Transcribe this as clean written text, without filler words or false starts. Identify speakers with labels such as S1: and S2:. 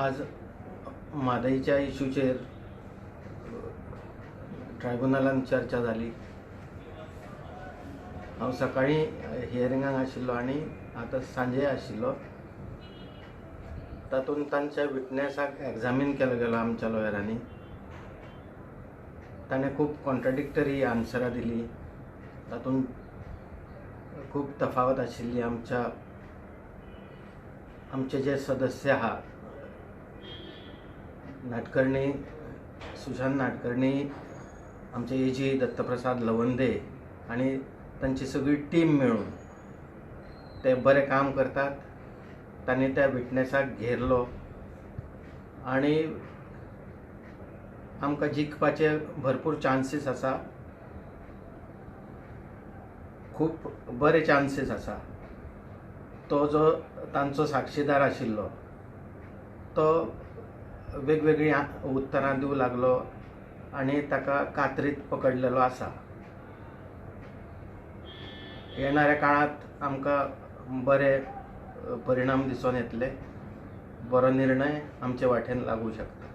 S1: आज म्हादयच्या इशूचेर ट्रायब्युनलान चर्चा जाली. हांव सकाळीं हियरिंगाक आशिल्लो आनी आतां सांजे आशिल्लो. तातूंत तांच्या विटनेसाक एग्जामीन केलो गेलो आमच्या लॉयरांनी. ताणें खूब कॉन्ट्राडिक्टरी आन्सरां दिलीं. तातूंत खूब तफावत आशिल्ली. आमच्या आमचे जे सदस्य आहा, नाटकर्णी सुशांत नाटकर्णी, आमचे एजी दत्तप्रसाद लवंदे आनी तांची सगळी टीम मेळून ते बरें काम करतात. तांणी त्या विटनेसाक घेरलो आनी आमकां जिखपाचे भरपूर चान्सीस आसा, खूब बरे चान्सीस आसा. तो जो तांचो साक्षीदार आशिल्लो तो वेगवेगळीं उत्तरां दिवंक लागलो आनी ताका कात्रीत पकडलेलो आसा. येणाऱ्या काळांत आमकां बरे परिणाम दिसून येतले, बरो निर्णय आमचे वाटेन लागूं शकता.